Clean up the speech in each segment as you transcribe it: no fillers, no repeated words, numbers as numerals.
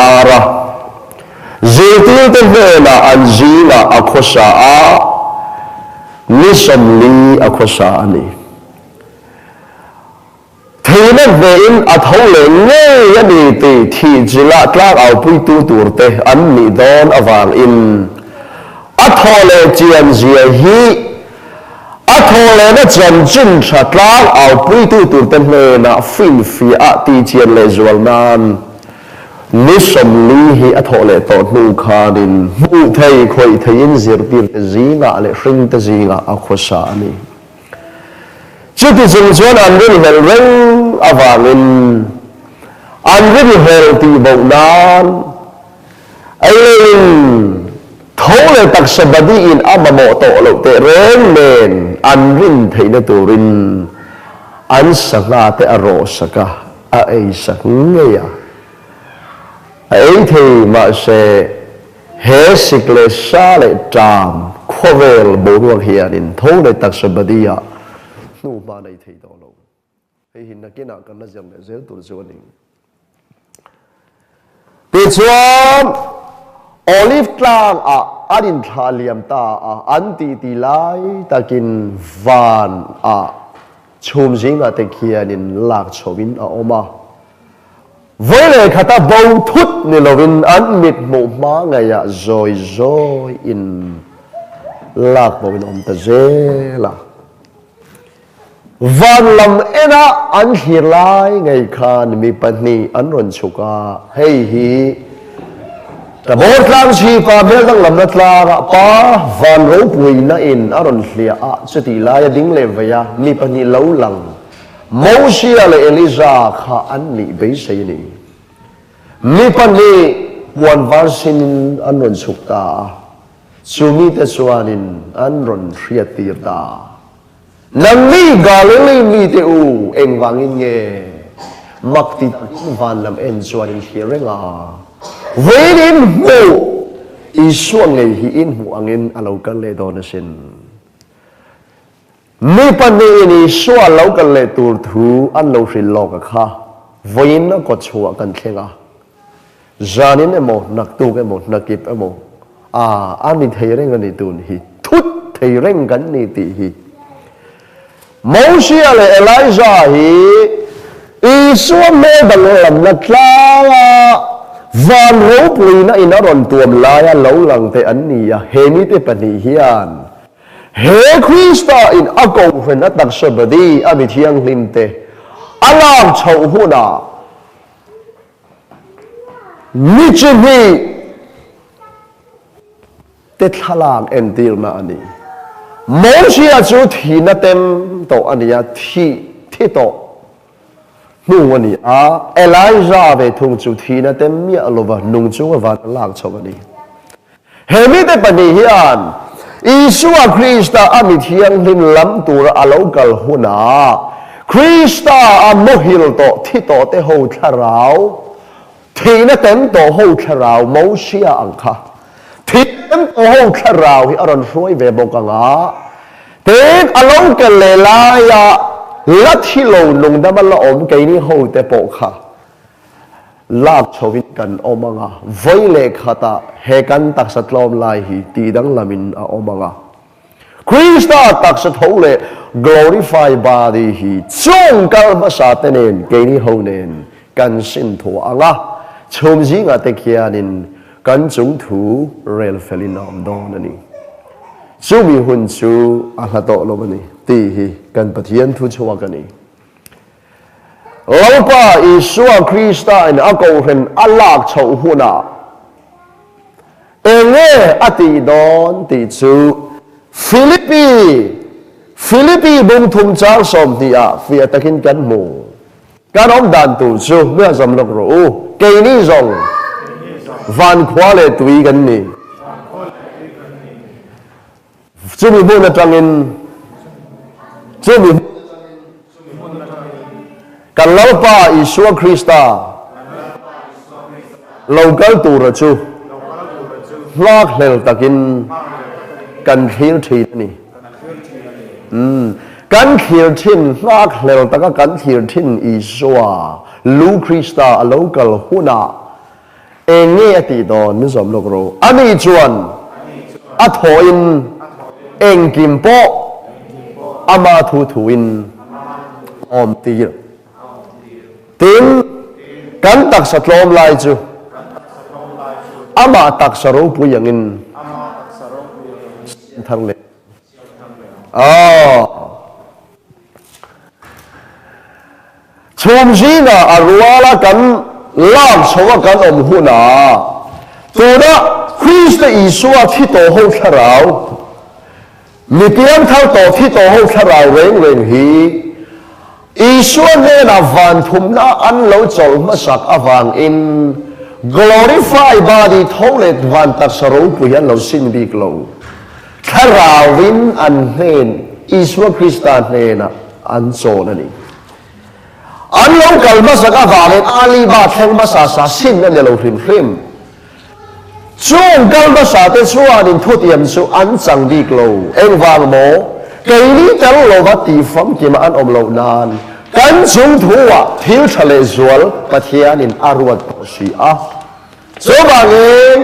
inlar a, zirtirte hnenah an zingah a khawsa a, ni 40 a khawsa a ni. Theihna hnehin a tho leh ngei a ni tih thih chila tlangaupuitu turte an nih dawn avangin a thaw leh chian zia hi a thaw lehna chanchin tha tlangaupuitu turte hnenah finfiah tih chian leh zual nan ni 40 hi a thawh leh tawh hnu khanin hmuh thei khawih theiin zirtirte zingah leh hringte zingah a khawsa a ni. Chuti chung chuan an rinhlelh reng avangin an rinhlelh tih boh nan ei leiin tho leh taksa badiin a mamawh tawh loh teh reng nen an rin theihna turin an sangha te a rawh sak a, a ei sak ngei a. A ei thei mahse He sik leh sa leh ṭam khawvel boruak hianin tho leh taksa body ah hnu hma nei thei tawh lo. Hei hi nakinah kan la zir leh zel tur chu a ni. Tichuan, Olive tlang ah an inthlah liam ta a, an titi lai takin van ah chhum zingah te khianin lak chhoin a awm a. Vawi leh khata bo thut ni loin an mit hmuh hma ngeiah zawi zawiin lak boin awm ta zel a. Van lam ena an thlir lai ngei khan mi pahnih an rawn chhuk a, hei hi Tabor tlang chhipa hmel danglamna tlangah pa van ropuina in a rawn hliah a, chutih laia ding leh vei a mi pahnih lo lang Mosia leh Elija kha an nih beisei a ni. Mi pahnih puan var sinin an rawn chhuk ta a, chu mite chuanin an rawn hriattir ta. Nangni Galili mite u, engvangin nge mak ti takin van lam en chuan in thlir reng a? Vawiin in hmuh Isua ngei hi in hmuh angin a lo kal leh dawn asin. Mi pahnihin Isua lo kal leh tur thu an lo hrilh lawk a kha vawiin a kawtchhuah kan thleng a. Zanin emaw, naktuk emaw, hnakip emaw, a a ni thei reng a ni tun hi, thut thei reng kan ni tih hi. Mosia leh Elijah hi Isua hmel danglamna tlanga van ropuina in a rawn tuam laia lo lang te an ni a, he mite pahnih hian He Krista in a kohhran a taksa body a mi thianghlim te a lak chhoh hunah mi chi hnih te thlalak entirna a ni. Mosia chu thihna tem tawh a ni a, thih thi tawh hnu a ni a, Elijah ve thung chu thihna tem miah lova nung chunga van a lak chhoh a ni. He mite pahnih hian Isua Krista a mi thianghlim lam tura a lo kal hunah Krista a muhil tawh thi tawh te ho thlarau, thihna tem tawh ho thlarau Mosia ang kha thihna tem tawh ho thlarau hi a rawn hruai ve bawk ang a, tin a lo kal leh laia la thi lo nungdama la awm keini ho te pawh kha Lak chhovin kan awm ang a, vawi leh khatah he kan taksa tlawm lai hi tih danglamin a awm ang a. Krista taksa tho leh glorify body hi chung kal hmasa te nen keini ho nen kan sin thuah ang a, chhum zingah te khianin kan chung thu rel felin a awm dawn a ni. Chumi hun chu a hla tawh lo a ni tih hi kan Pathian thu chhuak a ni. Lalpa Isua Krista in a kohhran a lak chhoh hunah enge a tih dawn tih chu Philippi Philippi bung thum chang 20 ah fiah takin kan hmu. Kan awm dan tur chu hmiah zawm lawk rawh u, keini zawng van khua leh tui kan ni. Chumi hmun atangin chumi kan Lalpa Isua Krista lo kal tura chu nghakhlel takin kan thlir thin a ni. Kan thlir thin, nghakhlel taka kan thlir thin Isua, Lu Krista a lo kal hunah. Eng nge a tih dawn min zawm lawk ro. Ani chuan a thawhin engkim pawh ama thu thuin awm tir. Tin, kan taksa tlawm lai chu amah taksa ropui angin siam thar leh. Aw. Chhum zingah a ruala kan lak chho a kan awm hunah tuna Krista Isua thi tawh ho thlarau, mi piangthar tawh thi tawh ho thlarau reng reng hi Isua hnenah van thumna an lo chawlh hmasak avangin glorify body tho leh van taksa ropui hi an lo sin bik lo. Thlarauin an hnen, Isua Krista hnenah an chawn a ni. An lo kal hmasak avangin Aliba thleng hmasa sa sin a ni lo hrim hrim. Chung kal hmasa te chuanin thutiam chu an chang bik lo. Engvang maw? Keini tel lova tih famkima an awm loh nan kan chung thu-ah thil tha leh zual Pathianin a ruat tawh si a. Chuvangin,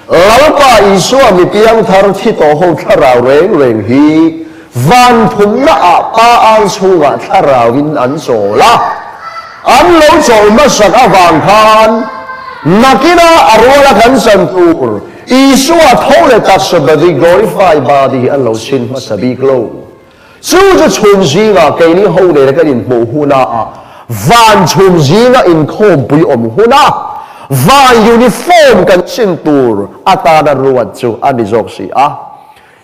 Lalpa Isua mi piangthar thi tawh ho thlarau reng reng hi van thumnaah Pa ang chhungah thlarauin an chawl a. An lo chawl hmasak avang khan nakina a ruala kan chan tur Isua tho leh taksa body, glorify body, hi an lo chhin hmasa bik lo. Chu chu chhum zingah keini ho nena kan inhmuh hunah van chhum zinga inkhawmpui awm huna van uniform kan sin tur atana ruat chu a ni zawk si a.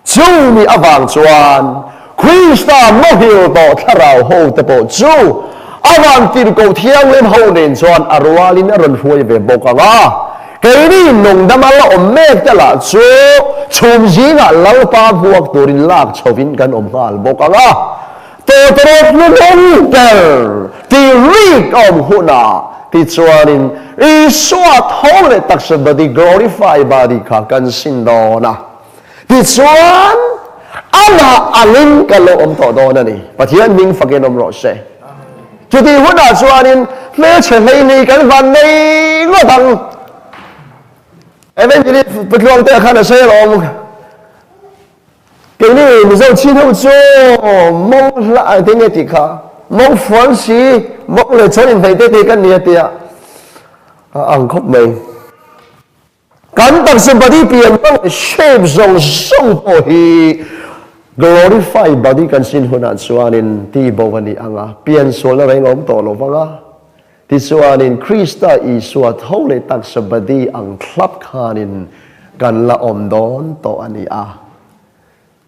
Chu mi avang chuan Krista muhil tawh thlarau ho te pawh chu a van tirhkoh thianghlim ho nen chuan a rualin a rawn hruai ve bawk ang a. Keini nungdama la awm mek te lah chu chhum zingah Lalpa hmuak turin lak chhovin kan awm nghal bawk ang a, tawtawrawt hnunghawng ber tih rik a awm hunah tichuanin Isua tho leh taksa body, glorify body, kha kan sin dawn a, tichuan amah angin kan lo awm tawh dawn a ni. Pathian hming fakin awm rawh se. Chutih hunah chuanin hmelchhe hleihnih kan van nei ngawt ang. Evangelist Patluangtea khan a sawi alawm. Keini Mizo chin ho chu mawng hla ai te nge tih kha mawng fuan si mawng leh chawn inhnaih te te kan ni a tia a ang khawp mai. Kan taksa body pian hmang leh shape zawng zawng pawh hi glorify body kan sin hunah chuanin ti bo a ni ang a, piansualna reng a awm tawh lo vang a. Tichuanin Krista Isua tho leh taksa body ang thlap khanin kan la awm dawn tawh a ni a.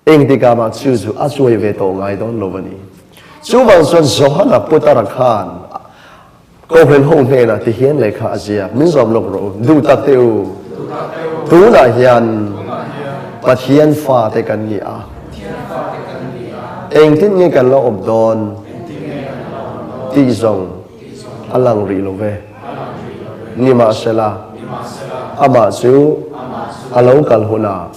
Engtikah mah chu chu a chuai ve tawh ngai dawn lo a ni. Chuvang chuan Johana Putara khan Kohhran ho hnenah ti hian lehkha a ziak, Min zawm lawk rawh u, duh tak teh u. Tunah hian Pathian fate kan ni a. Engtin nge kan la awm dawn tih zawng a lang rih lo ve. Nimahsela, amah chu a lo kal hunah,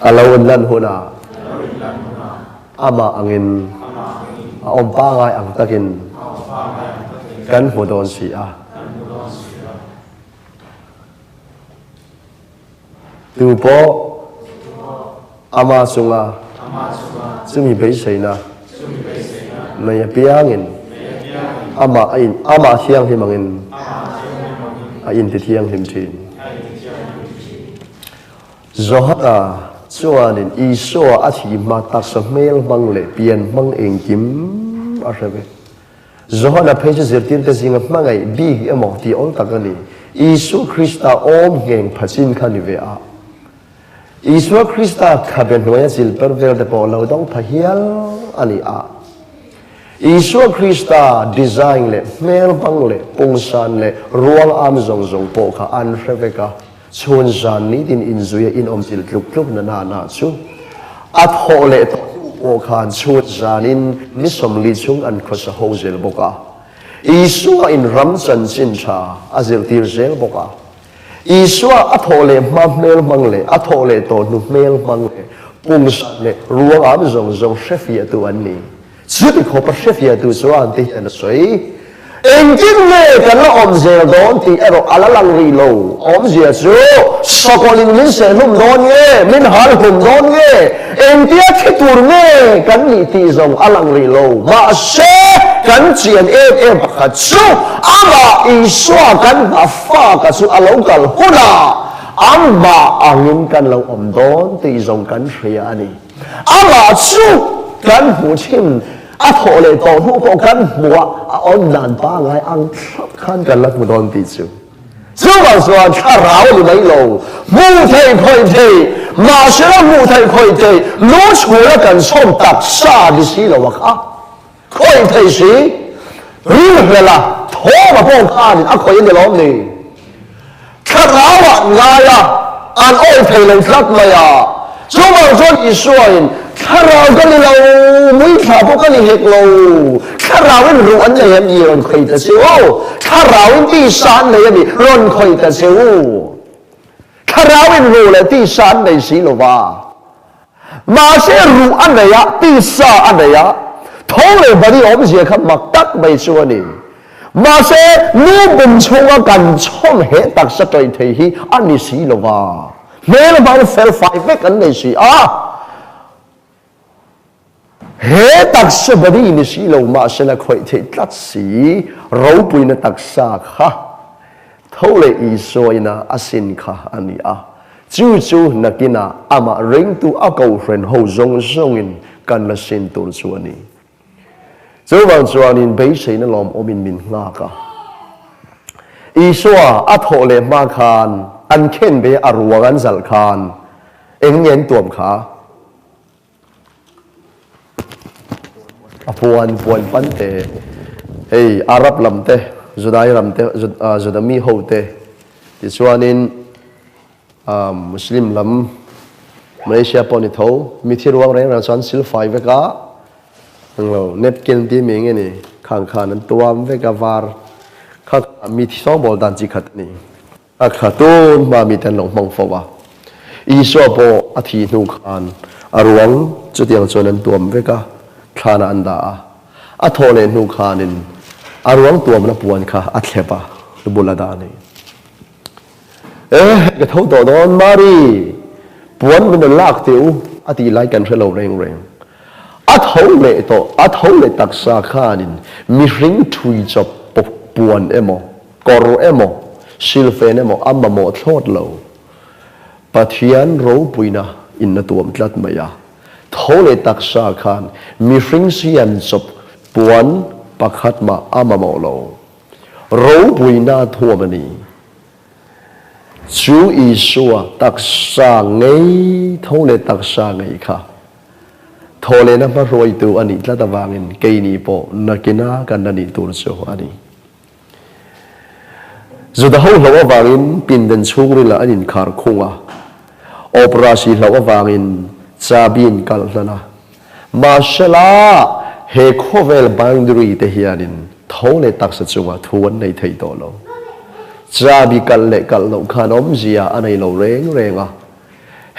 A lo in lan hunah amah angin a awm pangai ang takin kan hmu dawn si a. Tu pawh ama chunga chumi beiseina nei apiangin amah a in amah thianghlim angin a inti thianghlim thin. Johana chuanin Isua a thih hma taksa hmel hmang leh pian hmang engkim a hre vek. Johana phei chu zirtirte zinga hmangaih bik emaw tih awl tak a ni. Isua Krista awm ngheng pha chin kha ni ve a. Isua Krista khabe hnuaia chil per vel te pawh lo dawng pha hial a ni a. Isua Krista design leh hmel hmang leh pungsan leh ruang am zawng zawng pawh kha an hre vek a. Chhun zan nitin inzuia inawm chil tluk tluk na na na chu a thawh leh tawh hnu pawh khan chhun zanin ni 40 chhung an khawsa ho zel bawk a. Isua in ram chanchin tha a zirtir zel bawk a. Isua a thawh leh hma hmel hmang leh a thawh leh tawh hnu hmel hmang leh pungsan leh ruang am zawng zawng hrefiahtu an ni. Chuti khawpa hrefiahtu chuan ti hian a sawi. Engtin nge kan la awm zel dawn tih erawh a la lang rih lo. Awmzia chu sakawlhin min sehhlum dawn nge, min hal hlum dawn nge, engtia thi tur nge kan nih tih zawng a lang rih lo. Mahse, kan chian em em pakhat chu amah Isua kan hmafaka chu a lo kal hunah amah angin kan lo awm dawn tih zawng kan hria a ni. Amah chu kan hmuh thin, a thawh leh tawh hnu pawh kan hmuh a, a awm dan pangngai ang thlap khan kan la hmu dawn tih chu. Chuvang chuan thlarau a ni mai lo, hmuh theih khawih theih, mahsela hmuh theih khawih theih, lu chhula kan chhawm taksa ni si lo a kha, khawih theih si, rilhlel a, thawm a pawh khanin a khawih a ni lawm ni? Thlarau ah ngai a, an awih thei lo tlat mai a. Chuvang chuan Isuain, Thlarau ka ni lo, muithla pawh ka ni hek lo, Thlarauin ruh an nei a mi rawn khawih ta che u, Thlarauin tisa an nei a mi rawn khawih ta che u. Thlarauin ruh leh tisa an nei si lo va. Mahse ruh a nei a, tisa a nei a, tho leh bari awmzia kha mak tak mai chu a ni. Mahse nu pum chhunga kan chhawm he taksa tawih thei hi a ni si lo va, hmel hmang fel fai vek an nei si a. He taksa bari ni si lo mahsela khawih theih tlat si ropuina taksa kha tho leh Isua ina a sin kha a ni a. Chu chu nakinah amah ringtu a kohren ho zawng zawngin kan la sin tur chu a ni. Chuvang chuanin beiseina lawmawmin min nghak a. Isua a thawh leh hma khan an khen ve a ruang an zalh khan eng nge an tuam kha? A puan puan pan te, hei Arab lam te, Judai ram te, Juda mi ho te tichuanin Muslim lam Malaysia pawh ni tho, mithi ruang reng reng chuan silfai vek a, englo napkin tih mi enge ni khang khan an tuam vek a var kha mithi sawngbawl dan chi khat a ni. A thla tun hma mite an lo hmang fo a, Isua pawh a thih hnu khan a ruang chutiang chuan an tuam vek a, thlanah an dah a. A thawh leh hnu khanin a ruang tuamna puan kha a thlep a, lu bul a dah a ni. E, hei ka tho tawh dawn, Mari, puan min rawn lak teh u, a tih lai kan hre lo reng reng. A tho leh tawh, a tho leh taksa khanin mihring thui chawp puan emaw, Kawr emaw, silfen emaw a mamawh thlawt lo. Pathian ropuina in a tuam tlat mai a. Tho leh taksa khan mihring siam chawp puan pakhat mah a mamawh lo. Ropuina a thuam a ni. Chu Isua taksa ngei, tho leh taksa ngei kha thawhlehna hmahruaitu a nih tlat avangin keini pawh nakina kan la nih tur chu a ni. Juda ho hlauh avangin pindan chhungril ah an inkhar khung a, awprasi hlauh avangin chabi in kalh hnan a. Mahsela, he khawvel boundary te hianin tho leh taksa chungah thu an nei thei tawh lo. Chabi kalh leh kalh loh khan awmzia a nei lo reng reng a.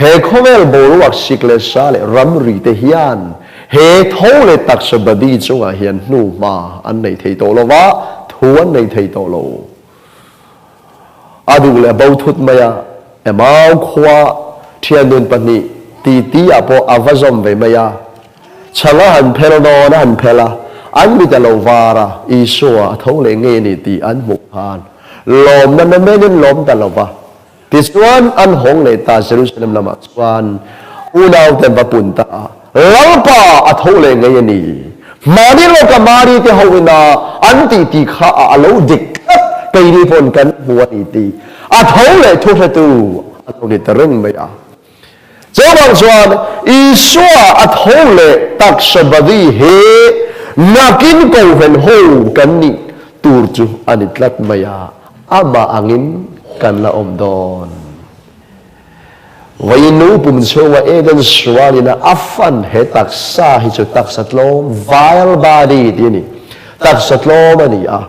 He khawvel boruak sik leh sa leh ramri te hian he tho leh taksa body chungah hian hnuhma an nei thei tawh lo va, thu an nei thei tawh lo. A duh leh a bo thut mai a, Emau khua thian pahnih titi ah pawh a va zawm ve mai a, chhang a han phel dawn a han phel a, an mit a lo var a, Isua a tho leh ngei a ni tih an hmuh khan lawmna namen in lawm ta lo va. Tichuan, an hawng leh ta Jerusalem lamah chuan unaute an va pun ta a, Lalpa a tho leh ngei a ni. Mahni lawka Mari te ho ina an tih tih kha a lo dik tlat, keini pawn kan hmu a ni tih a tho leh thuhretu a lo ni ta reng mai a. Chuvang chuan Isua a tho leh taksa body hi nakin kohhran ho kan nih tur chu a ni tlat mai a, amah angin kan la awm dawn. Vawiin pum chhunga Eden sualina a fan he taksa hi chu taksa tlawm, vile body tih a ni, taksa tlawm a ni a,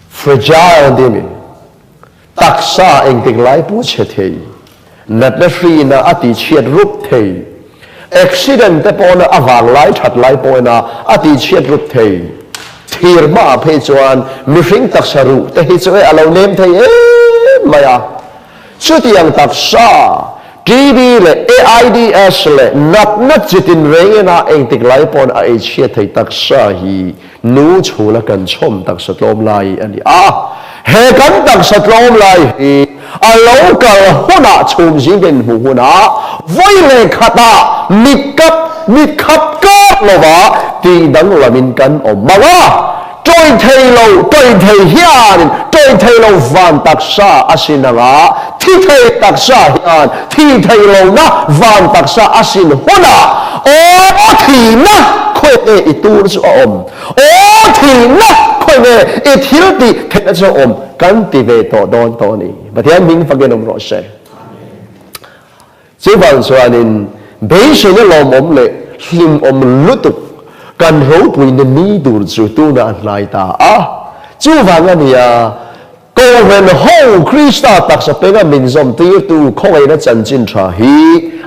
fragile an ti a mi. Taksa engtik lai pawh chhe thei, natna hrina a tihchhiat rup thei, accident te pawhna a vang lai that lai pawhina a tihchhiat rup thei. thlir hmaah phei chuan mihring taksa ruh te hi chu e a lo nem thei em mai a. Chutiang taksa, TB leh AIDS leh natna chitin reng ena engtik lai pawn a ei chhiat thei taksa hi nu chhula kan chhawm taksa tlawm lai a ni a. He kan taksa tlawm lai hi a lo kal hunah chhum zing kan inhmuh hunah vawi leh khatah mit kap mit khap kap lova tih danglamin kan awm mang a. Tawi thei lo, tawi thei hianin tawi thei lo van taksa a sin anga, thi thei taksa hian thi thei lohna van taksa a sin hunah aw thihna khawi nge i tur chu a awm, aw thihna khawi nge i thil tih theihna chu a awm kan ti ve tawh dawn tawh a ni. Pathian hming fakin awm rawh se. Chuvang chuanin beiseina lawmawm leh hlimawm lutuk kan ropuina ni tur chu tunah a hnai ta a. Chuvang a nia, Kohhran ho Krista taksa penga min zawm tirtu khawngaihna chanchin tha hi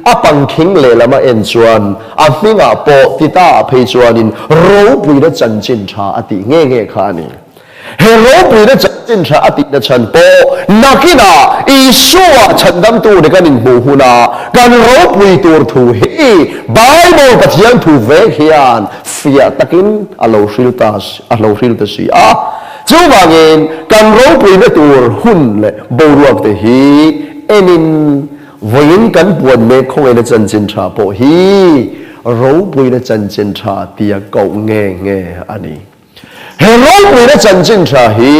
a pangkhing lehlam a en chuan a hmingah pawh ti ta ah phei chuanin ropuina chanchin tha a tih nge nge kha a ni. He ropuina chanchin tha a tihna chhan pawh nakinah Isua chhandamtu ni kan inhmuh hunah kan ropui tur thu hi Bible Pathian thu vek hian fiah takin a lo hril ta a lo hril ta si a. Chuvangin kan ropuina tur hun leh boruak te hi enin vawiin kan puan mek khawngaihna chanchin tha pawh hi ropuina chanchin tha tia koh nge nge a ni. He ropuina chanchin tha hi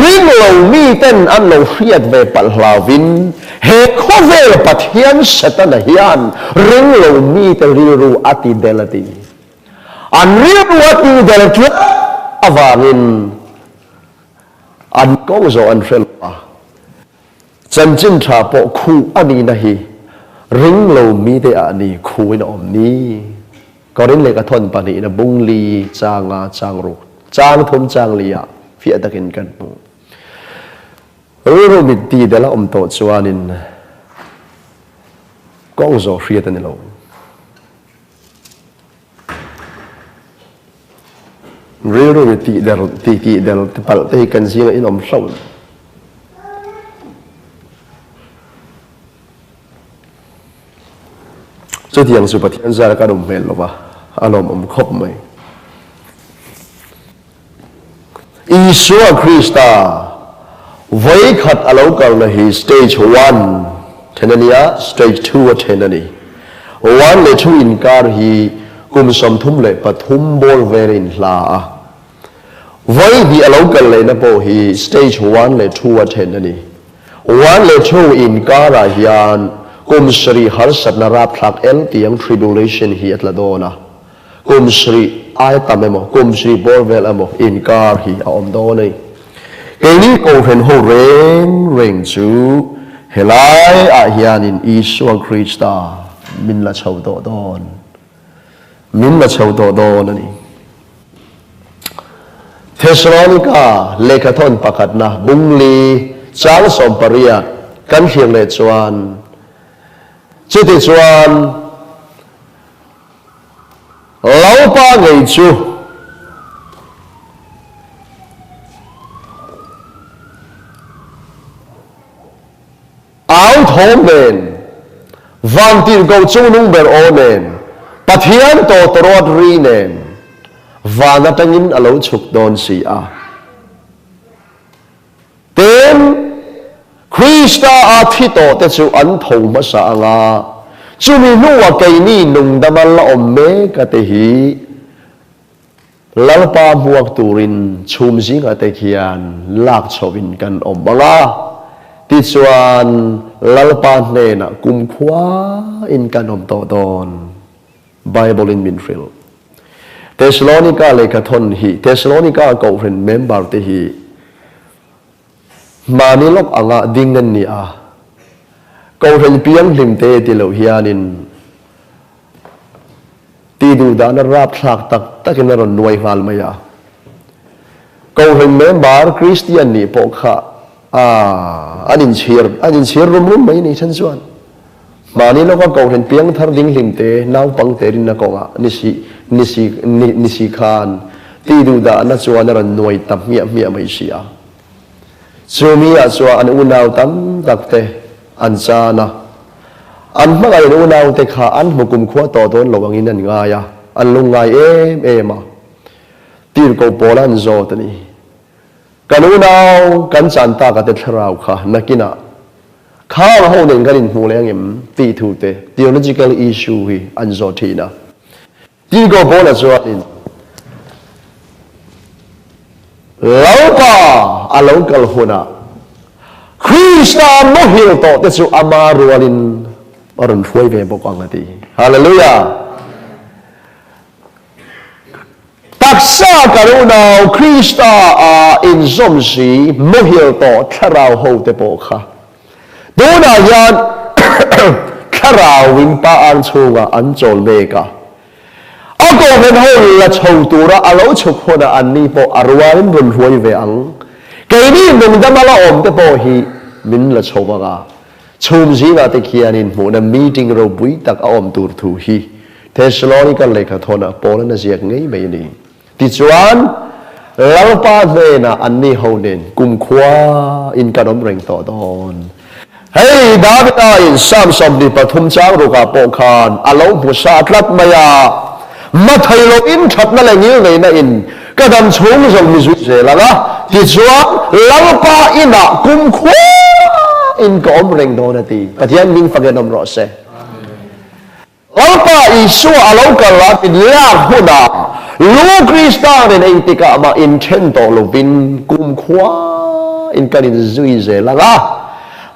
ring lo miten an lo hriat ve palh hlauvin he khawvel Pathian Setana hian ring lo mite rilru a ti del a ti. An rilru a ti del tlat avangin an kawng zawh an hre lo a. Chanchin tha pawh khuh a nihna hi ring lo mite ah ni khuhin a awm ni. Korin lehkha thawn pahnihna bung li changa chang ruk, chang thum chang li ah fiah takin kan hmu. Rilru mit ti del a awm tawh chuanin kawng zawh hriat a ni lo. Rilru mit tih der tih tih der ti palh te hi kan zingah in awm hlauh lo. Chutiang chu Pathian zara kan awm hmel lova, a lawmawm khawp mai. Isua Krista vawikhat a lo kalna hi stage one then a nia, stage two a then a ni. One leh two inkar hi kum 33 bawr vel a inhla a. Vawi hnih a lo kal lehna pawh hi stage one leh two a then a ni. One leh two inkarah hian kum sarih harsatna rapthlak el tiang tribulation hi a tla dawn a, kum sarih ai tam emaw, kum sarih bawr vel emaw inkar hi a awm dawn a ni. Keini Kohhran ho reng reng chu helai ah hianin Isua Krista min la chho tawh dawn. Min la chho tawh dawn a ni. Thesalonika lehkhathawn pakhatna bungli chang 18 kan thlir leh chuan, Chuti chuan Lalpa ngei chu Au thawm nen, Vantirhkoh chungnung ber aw nen, Pathian tawtawrawt ri nen, van atangin a lo chhuk dawn si a. Tin, Krista a thi tawhte chu an tho hmasa ang a, chumi hnuah keini nungdama la awm mek a te hi Lalpa hmuak turin chhum zingah te khian lak chhohin kan awm ang a, tichuan Lalpa hnenah kumkhuain kan awm tawh dawn, Bible-in min hrilh. Thessalonica lehkhathawn hi Thessalonica Kohhran member te hi Mahni lawk anga ding an ni a, Kohhran pianghlim te ti loh hianin tih duh dahna rapthlak tak takin a rawn nuai nghal mai a. Kohhran member Kristian nih pawh kha an inchhir an inchhir rum rum mai ni then chuan mahni lawka Kohhran piangthar dinghlim te naupang te rinna kawngah ni si ni si ni si khan. Tihduhdahna chuan a rawn nuai ta hmiah hmiah mai si a. Chumi ah chuan an unau tam tak te an chan a. An hmangaih an unau te kha an hmu kumkhua tawh dawn lo angin an ngai a, an lungngai em em a. Tirhkoh pawl an zawt a ni. Kan unau kan chan tak a te thlarau kha nakinah khang ho nen kan inhmuh leh angem tih thu te theological issue hi an zawt thin a. Tirhkoh Paula chuanin Lalpa a lo kal hunah Krista muhil tawh te chu ama rualin a rawn hruai ve bawk ang a ti. Hallelujah! Taksa kan unau Krista a inzawm si muhil tawh thlarau ho te pawh kha tunah hian thlarau in pa ang chhungah an chawl mek a. A kohhran ho la chho tura a lo chhuk hunah anni pawh a rualin rawn hruai ve ang. Keini nungdama la awm te pawh hi min la chho vang a. Chhum zingah te khianin hmuhna meeting ropui tak a awm tur thu hi Thesalonika lehkhathawnah Paula'n a ziak ngei mai a ni. Tichuan, Lalpa hnenah anni ho nen kumkhua in kan awm reng tawh dawn. Hei Davida in Psalm 23 chang rukah pawh khan a lo hmu sa tlat mai a, Mathei lo in thatna leh ngilneihna in ka dam chhung zawng mi zui zel ang a, tichuan Lalpa inah kumkhua in ka awm reng dawn a ti. Pathian hming fakin awm rawh se. Lalpa Isua a lo kal a min lak hunah Lu Krista nen engtikah mah inthen tawh lovin kumkhua in kan inzui zel ang a.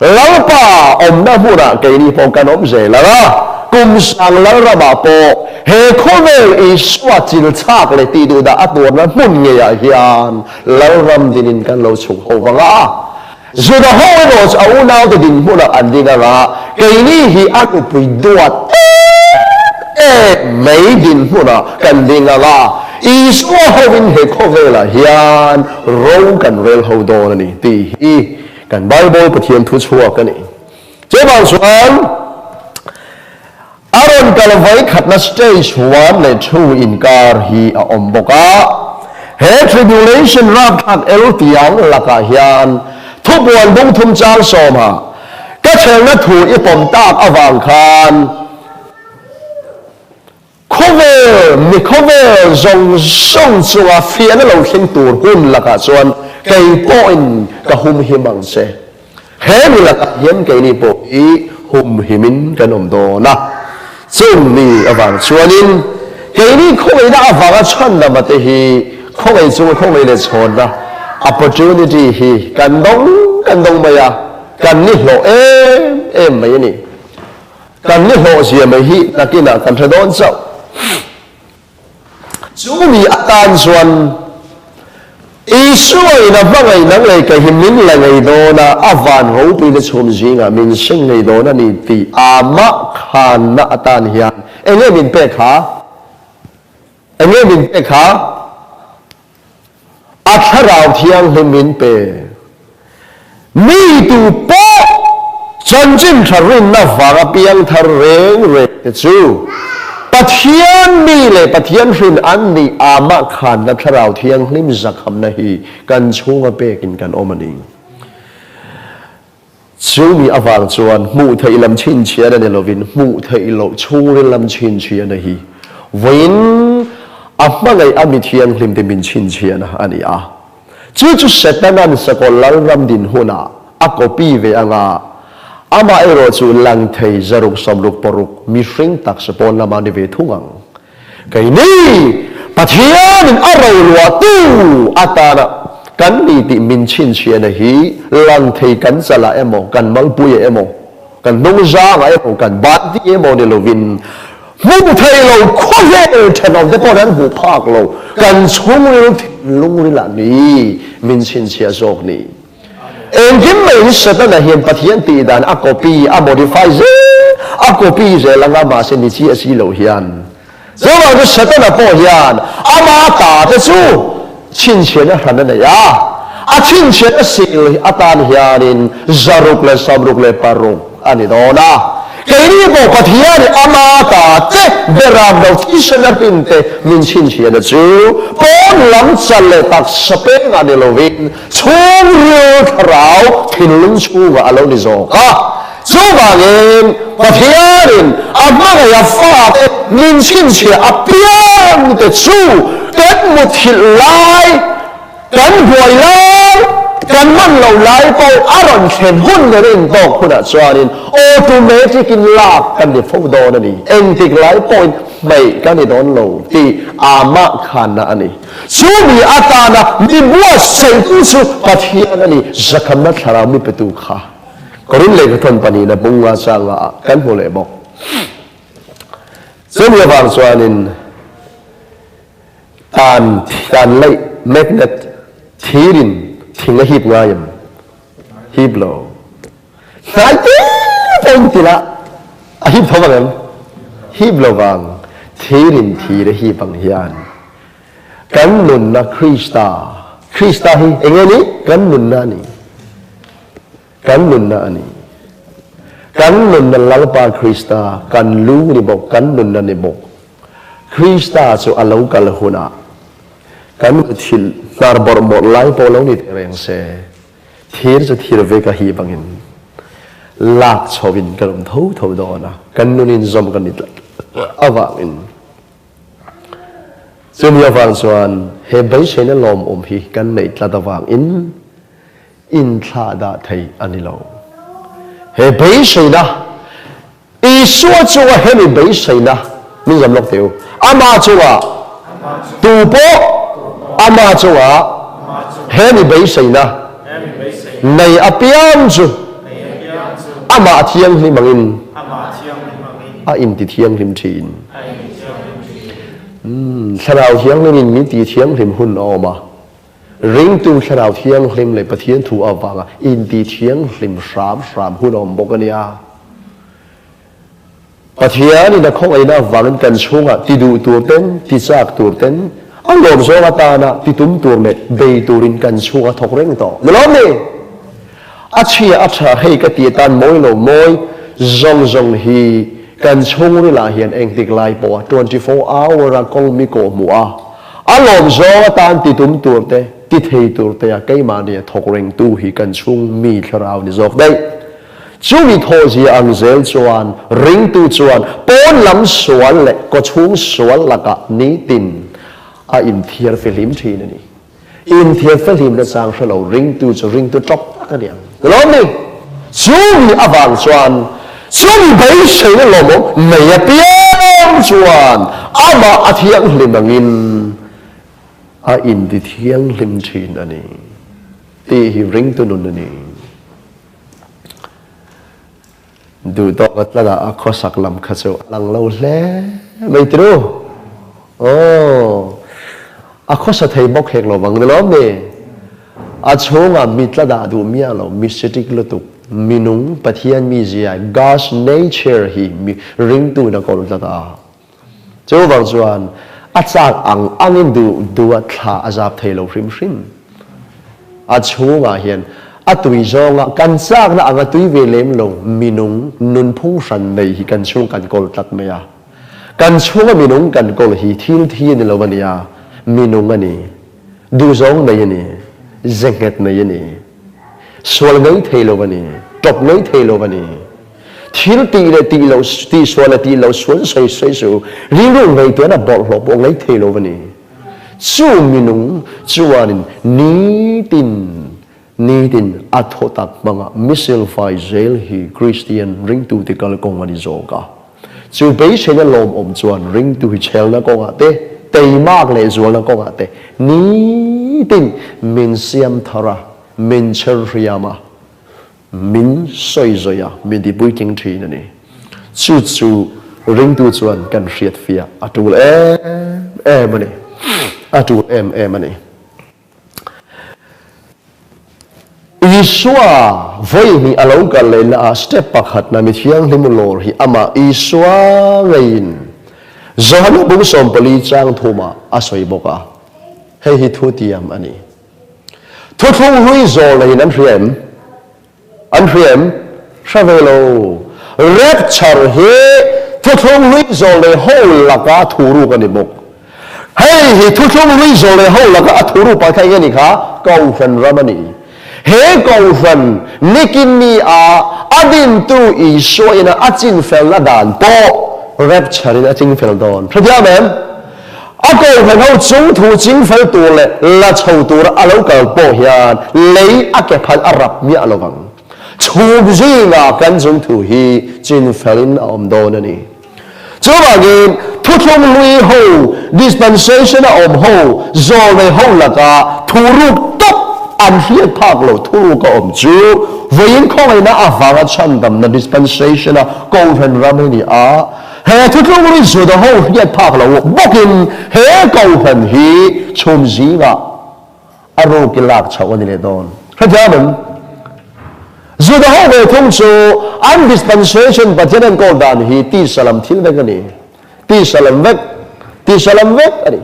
Lalpa awmna hmunah keini pawh kan awm zel ang a, kum sang Lalramah pawh he khawvel Isua chil chhak leh tihduhdah a tuarna hmun ngeiah hian Lalram dinin kan lo chhuk ho vang a. Juda ho erawh chu a unaute dinhmunah an ding ang a, keini hi a nupui duat em em mai dinhmunah kan ding ang a, Isua hovin he khawvelah hian ro kan rel ho dawn a ni tih hi Kan Bible Pathian thu chhuak a ni. Chuvang chuan a rawn kal vawikhatna stage 1 leh 2 inkar hi a awm bawk a. He tribulation rapthlak el tiang lakah hian thupuan bung thum chang sawma ka chhelna thu i pawm tak avang khan Khawvel, mi khawvel zawng zawng chunga fiahna lo thleng tur hun lakah chuan kei pawhin ka humhim ang che. He mi lakah hian keini pawh hi humhimin kan awm dawn a. Chung mi avang chuanin keini khawngaihna avanga chhandama te hi khawngaih chunga khawngaih leh chhawnna, opportunity, hi kan dawng kan dawng mai a, kan ni hlawh em em mai a ni. Kan ni hlawh zia mai hi nakinah kan hre dawn chauh. Chu mi atan chuan Isua in a hmangaih nang leh kei hi min la ngei dawn a, a van ropuina chhum zingah min seng ngei dawn a ni tih amah khanna atan hian enge min pek kha? Enge min pek kha? A thlarau thianghlim min pe. Mi tu pawh chanchin tha rinna vanga piang thar reng reng te chu Pathian mi leh Pathian hrin an nih amah khanna thlarau thianghlim zakhamna hi kan chhunga pekin kan awm a ni. Chu mi avang chuan hmuh theih lam chhinchhiahna ni lovin hmuh theih loh chhungril lam chhinchhiahna hi vawiin a hmangaih a mi thianghlimte min chhinchhiahna a ni a. Chu chu Setana'n sakawlh lalram din hunah a copy ve anga amaherawh chu lang thei zaruk sawmruk paruk mihring taksa pawn lama ni ve thung ang. Keini, Pathianin a roluahtu atana kan ni tih min chhinchhiahna hi lang thei kan chalah emaw, kan malpuiah emaw, kan hnungzangah emaw, kan banti emaw ni lovin hmuh thei lo khawvel thenawmte pawhin an hmuh phak lo, kan chhungril thinlungrilah ni min chhinchhiah zawk ni. Engkim mai hi Satana hian Pathian tih dan a copy, a modify zel, a copy zel anga mahse ni chiah si lo hian. Chuvang chu Satana pawh hian ama ta te chu chhinchhiahna hran a nei a, a chhinchhiahna sil atan hianin 166 a ni dawn a. Keini pawh Pathian ama ta te beram lo thisen a hrin te min chhinchhiahna chu pawn lam chal leh taksa pengah ni lovin chhungril thlarau thinlung chhungah a lo ni zawk a. Chuvangin Pathianin a hmangaih a fate min chhinchhiah apiang te chu kan muthilh lai, Kan buai lai, kan man lo lai pawh a rawn thlen hun nen a intawk hunah chuanin automatic in lak kan ni fo dawn a ni. Engtik lai pawhin hmeih kan ni dawn lo tih amah khanna a ni. Chumi atana mi buatsaihtu chu Pathian a ni, zakhamna thlarau mi petu kha. Korin lehkhathawn pahnihna bunga changa ah kan hmu leh bawk. Chumi avang chuanin. Tan tan leih, magnet, thir in thing a hip ngai em? Hip lo. Hnai te pawh in ti la, a hip tho vang em? Hip lo vang. Thir in thir a hip ang hian kan nunna Krista, Krista hi eng nge ni? Kan nunna a ni. Kan nunna a ni. Kan nunna Lalpa Krista, kan lu ni bawk, kan nunna ni bawk. Krista chu a lo kal hunah kan thil hnar bawrh mawrh lai pawh lo ni teh reng se, thir chu thir vek a hi bangin lak chhoin kan awm tho tho dawn a, kan nunin zawm kan ni tlat avangin. Chumi avang chuan he beiseina lawmawm hi kan neih tlat avangin inthlah dah thei a ni lo. He beiseina Isua chunga hemi beiseina min zam lawk teh u. Ama chunga tu pawh ama chunga hemi beiseina nei apiang chu amah thianghlim angin a inti thianghlim thin. Thlarau Thianghlimin min ti thianghlim hun a awm a. Ringtu Thlarau Thianghlim leh Pathian thu avanga inti thianghlim hram hram hun a awm bawk a nia. Pathianin a khawngaihna avangin kan chhungah ti duh tur ten, ti chak tur ten, a lawm zawng atana ti tum tur leh bei turin kan chhung a thawk reng tawh. Ni lawm ni? A chhia a tha hei ka ti atan mawi lo mawi zawng zawng hi kan chhungrilah hian engtik lai pawha 24 hour a kawng mi kawh hmuh a, A lawm zawng atan ti tum tur te, ti thei tur te a keimahni a thawk rengtu hi kan chhung mi thlarau ni zawk daih. Chumi thawhzia ang zel chuan ringtu chuan pawn lam sual leh kawchhung sual lakah nitin a inthiar fihlim thin a ni. Inthiar fihlimna chang hre lo ringtu chu ringtu tawp tak a ni ang. Ni lawm ni? Chumi avang chuan chumi beiseina lawmawm nei apiang chuan amah a thianghlim angin a inti thianghlim thin a ni tih hi ringtu nun a ni. Duhtawk a tlanah a khawsak lam kha chu a lang lo hle mai tiru. Aw, a khawsa thei bawk hek lo vang ni lawm ni? A chhungah mi tla dah duh miah lo, mi sitik lutuk, minung Pathian mizia, God's nature hi mi ringtu in a kawl tlat a. Chuvang chuan a chak ang angin duh duh a thla a zap thei lo hrim hrim. A chhungah hian a tui zawnga kan chakna anga tui ve lem lo minung nunphung hran nei hi kan chhung kan kawl tlat mai a. Kan chhunga minung kan kawl hi thil thi a ni lo a nia, minung a ni. Duhzawng nei a ni, ze nghet nei a ni, sual ngei thei lo a ni, tawp ngei thei lo a ni. Thil tih leh tih loh, tih sual leh tih loh sual sawi sawi suh, rilru ngaihtuahna bawlhhlawh pawh ngei thei lo a ni. Chu minung chuanin nitin nitin a thaw tak hmanga missile fai zel hi Kristian ringtute kalkawng a ni zawk a. Chu beiseina lawmawm chuan ringtu hi chhelna kawngah te, teimak leh zualna kawngah te nitin min siam thar a, min chher hriam a, min sawi zawi a, min ti puitling thin a ni. Chu chu ringtu chuan kan hriatfiah a tul em em a ni. A tul em em a ni. Isua vawi hnih a lo kal lehna ah step pakhatna mi thianghlim lawr hi amah Isua ngeiin Johana bung 14 chang thumah a sawi bawk a, hei hi thutiam a ni. Thuthlung hlui zawl neiin an hria em? An hria em? Hre ve lo. Rapture hi Thuthlung hlui zawh leh ho laka thuruk a ni bawk. Hei hi Thuthlung hlui zawh leh ho laka a thuruk pakhat kha eng nge ni kha? Kohhran ram a ni. He Kohhran nikin ni a a dintu Isua ina a chinfelna dan pawh Rapture in a chingfel dawn. Hrethiam em? A kohhran ho chung thu chingfel tur leh la chho tura a lo kal pawh hian lei a ke phan a rap miah lo vang. Chhum zingah kan chung thu hi chinfelin a awm dawn a ni. Chuvangin thuthlung hlui ho, dispensation a awm ho, zawlnei ho laka thu ruk tawp an hriat phak lo thuruk a awm chu vawiin khawngaihna avanga chhandamna dispensation a kohhran ram hi ni a. He thuthlung hlui Juda ho hriat phak lo bawkin he kohhran hi chhum zingah A ruk i lak chhoh a ni leh dawn. Hrethiam em? Juda ho ve thung chu an dispensation Pathian enkawl dan hi tisa lam thil vek a ni. Tisa lam vek, tisa lam vek a ni.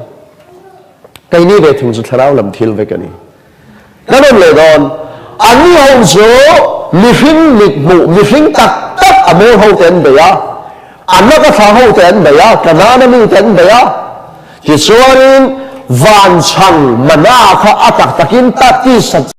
Keini ve thung chu thlarau lam thil vek a ni. Kan awm leh dawn. Anni ho chu mihring mit hmuh, mihring tak tak a mawl ho te an bei a, an laka thla ho te an bei a, Kanaan a mi te an bei a. Tichuanin, van chhang mana kha a tak takin ta tisa.